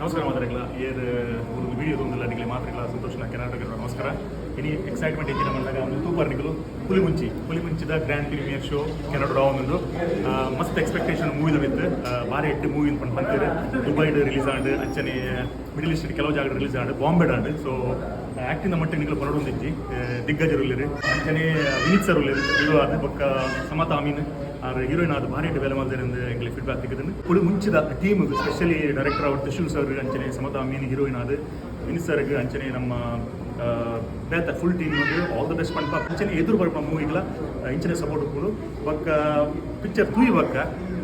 ನಮಸ್ಕಾರ ಮಾತಾಡಲ್ಲ ಏರ್ ಒಂದು ವಿಡಿಯೋ ತೊಂದಿಲ್ಲ ನಿಗಲೆ ಮಾತ್ರ ಸಂತೋಷ ಕರ್ನಾಟಕ ನಮಸ್ಕಾರ. ಇನಿ ಎಕ್ಸೈಟ್ಮೆಂಟ್ ಇದ್ದಿನ ಬಂದಾಗ ತೂಪರ್ ನಿಗಲು pulimunchi, ಪುಲಿಮುಂಚಿದ grand premiere show Canada ಒಂದು ಮಸ್ತ್ ಎಕ್ಸ್ಪೆಕ್ಟೇಷನ್ ಮೂವಿದ ವಿತ್ ಭಾರಿ ಎಡ್ಡೆ ಮೂವಿ ಪಂಡ್ ಪಂತೀರು. ದುಬೈಡ್ ರಿಲೀಸ್ ಆಂಡ್, ಅಂಚನೆ ಮಿಡಲ್ ಈಸ್ಟ್ ಕೆಲವು ಜಾಗ ರಿಲೀಸ್ ಆಂಡ್, ಬಾಂಬೆಡ್ ಆಂಡ್. ಸೊ ಆಕ್ಟಿಂಗ್ ಮಟ್ಟ ನಿಗಲು ಪನಡೊಂದಿಜ್ಜಿ. ದಿಗ್ಗಜರು ಉಲ್ಲೆರ್, ಅಂಚನೆ ವಿನೀತ್ ಸರ್ ಉಲ್ಲೆರ್ ಹೀರೋ ಆದ್, ಬೊಕ್ಕ ಸಮತಾ ಅಮೀನ್ ಆರ್ ಹೀರೋಯಿನ್ ಆದ್ ಭಾರಿ ಬೇಲೆ ಮಲ್ದೆರ್ ಎಂಕ್ಲೆ ಫೀಡ್ಬ್ಯಾಕ್ ತಿಕ್ಕುದುಂಡು. ಪುಳಿ ಮುಂಚಿದ ಟೀಮ್, ಸ್ಪೆಷಲಿ ಡೈರೆಕ್ಟರ್ ಅವ್ರ ತ್ರಿಶೂಲ್ ಸರ್, ಅಂಚನೆ ಸಮತಾ ಅಮೀನ್ ಹೀರೋಯಿನ್ ಆದ್, ವಿನೀತ್ ಸರ್ಗ್, ಅಂಚನೆ ನಮ್ಮ ಬೇತ full team all the best ಪನ್ಪ. ಅಂಚನೆ ಎದುರು ಬರ್ಪ ಮೂವಿಗ್ಲ ಇಂಚನೆ ಸಪೋರ್ಟ್ ಉಪ್ಪುಂಡು. ಬೊಕ್ಕ ಪಿಕ್ಚರ್ ತೂಯಿ ಬೊಕ್ಕ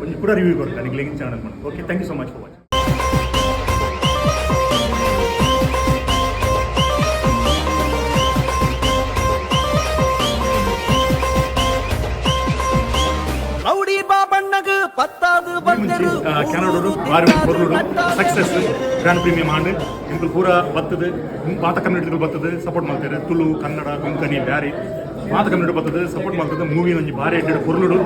ಒಂಜಿ ಕೂಡ ರಿವ್ಯೂ ಕೊರ್ತ ನಿಗ್ಲೆ ಇಂಚ. Okay, thank you so much for watch. Rowdy ಬಾಬಣ್ಣಗ್ ಪತ್ತಾದು ಬಂದರು. ಕೆನಡಾಡು ಬಾರಿ ಪೊರ್ಲುಡು ಸಕ್ಸಸ್ ಗ್ರ್ಯಾಂಡ್ ಪ್ರೀಮಿಯರ್ ಆಂಡ್. ಎಂಕುಲು ಪೂರ ಬತ್ತದು, ಮಾತ ಕಮ್ಯುನಿಟಿಗಳು ಬತ್ತದು ಸಪೋರ್ಟ್ ಮಾಡ್ತಾರೆ. ತುಳು, ಕನ್ನಡ, ಕೊಂಕಣಿ, ಬ್ಯಾರಿ ಮಾತ ಕಮ್ಯುನಿಟಿ ಬತ್ತದು ಸಪೋರ್ಟ್ ಮಾಡ್ತದೆ. ಮೂವಿ ಒಂಜಿ ಬಾರಿ ಎಡ್ಡೆ ಪೊರ್ಲುಡು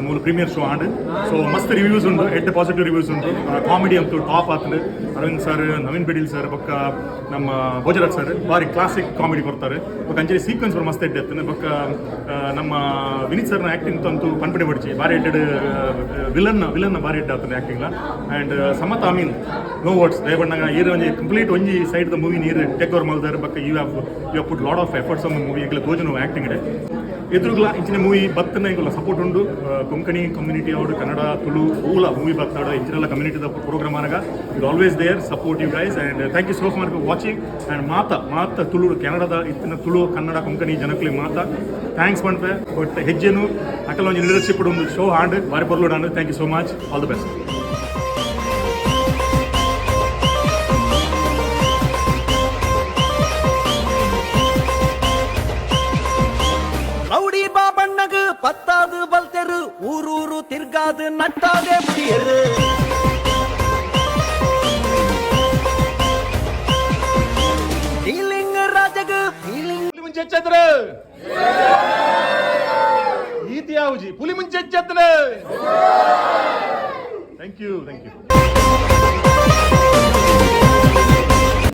ಮೂಲು ಪ್ರೀಮಿಯರ್ ಶೋ ಆಂಡ್. ಸೊ ಮಸ್ತ್ ರಿವ್ಯೂಸ್ ಉಂಡು, ಎಡ್ಡೆ ಪಾಸಿಟಿವ್ ರಿವ್ಯೂಸ್ ಉಂಟು. ಕಾಮಿಡಿ ಅಂತೂ ಟಾಪ್ ಆತಂಡು. ಅರವಿಂದ್ ಸರ್, ನವೀನ್ ಪೆಡಿಲ್ ಸರ್, ಬೊಕ್ಕ ನಮ್ಮ ಭೋಜರಾಜ್ ಸರ್ ಬಾರಿ ಕ್ಲಾಸಿಕ್ ಕಾಮಿಡಿ ಕೊಡ್ತಾರೆ. ಬೊಕ್ಕ ಅಂಚನೆ ಸೀಕ್ವೆನ್ಸ್ ಮಸ್ತ್ ಎಡ್ಡೆ ಎತ್ತುಂಡು. ಬೊಕ್ಕ ನಮ್ಮ ವಿನೀತ್ ಸರ್ನ ಆಕ್ಟಿಂಗ್ ಅಂತೂ ಪನ್ಪಣೆ ಬಡ್ಚಿ, ಬಾರಿ ಎಡ್ಡೆಡ್ ವಿಲನ್, ವಿಲನ್ ಬಾರಿ ಎಡ್ಡೆ ಆಗ್ತದೆ acting. And Samata Amin, no words. ದಯಪಣ್ಣಗ ಈರ್ ಒಂಜಿ ಕಂಪ್ಲೀಟ್ ಒಂಜಿ ಸೈಡ್ the movie ನೀರು ಟೇಕ್ ಓವರ್ ಮಲ್ದಾರ್. ಬೊಕ್ಕ you have put lot of efforts on movie. ಎಂಕ್ಲೆ ತೋಜುನು ಆಕ್ಟಿಂಗ್ ಇದೆ. ಎದುರುಗ್ಲ ಇಂಚಿನ ಮೂವಿ ಬತ್ತನ ಎಂಕುಲ ಸಪೋರ್ಟ್ ಉಂಡು. ಕೊಂಕಣಿ ಕಮ್ಯುನಿಟಿ ಅವರು, ಕನ್ನಡ, ತುಳು ಓಲ ಮೂವಿ ಬತ್ತಾಡ, ಇಂಚಿನೆಲ್ಲ ಕಮ್ಯುನಿಟಿದ ಪ್ರೋಗ್ರಾಮ್ ಆನಗ it always there support you guys, and thank you so much for watching. And ಮಾತ ಮಾತ ತುಳು ಕೆನಡಾದ ಇತ್ತಿನ ತುಳು, ಕನ್ನಡ, ಕೊಂಕಣಿ ಜನಕ್ಲಿ ಮಾತ thanks ಪನ್ಪೆ. ಬಟ್ ಹೆಜ್ಜೆನು ಅಕಲ ಒಂಜಿ ಲೀಡರ್ಶಿಪ್ ಒಂದು ಶೋ ಆಂಡ್, ಬಾರಿ ಪೊರ್ಲುಡು and thank you so much, all the best. Rowdy ಬಾಬಣ್ಣಗ್ ಪತ್ತಾದು ಬಲ್ತೆರು, ಊರೂರು ತಿರ್ಗಾದು ನಟ್ಟಾದೆ ಮುಡಿಯರು. Dealing ರಾಜಗ್ feeling. ಪುಲಿ ಮುಂಚೆ ಎಚ್ಚೆತ್ತರೆ ಈತಿ ಯಾವುಜಿ ಪುಲಿ ಮುಂಚೆ ಎಚ್ಚೆತ್ತನೆ. Thank you, thank you.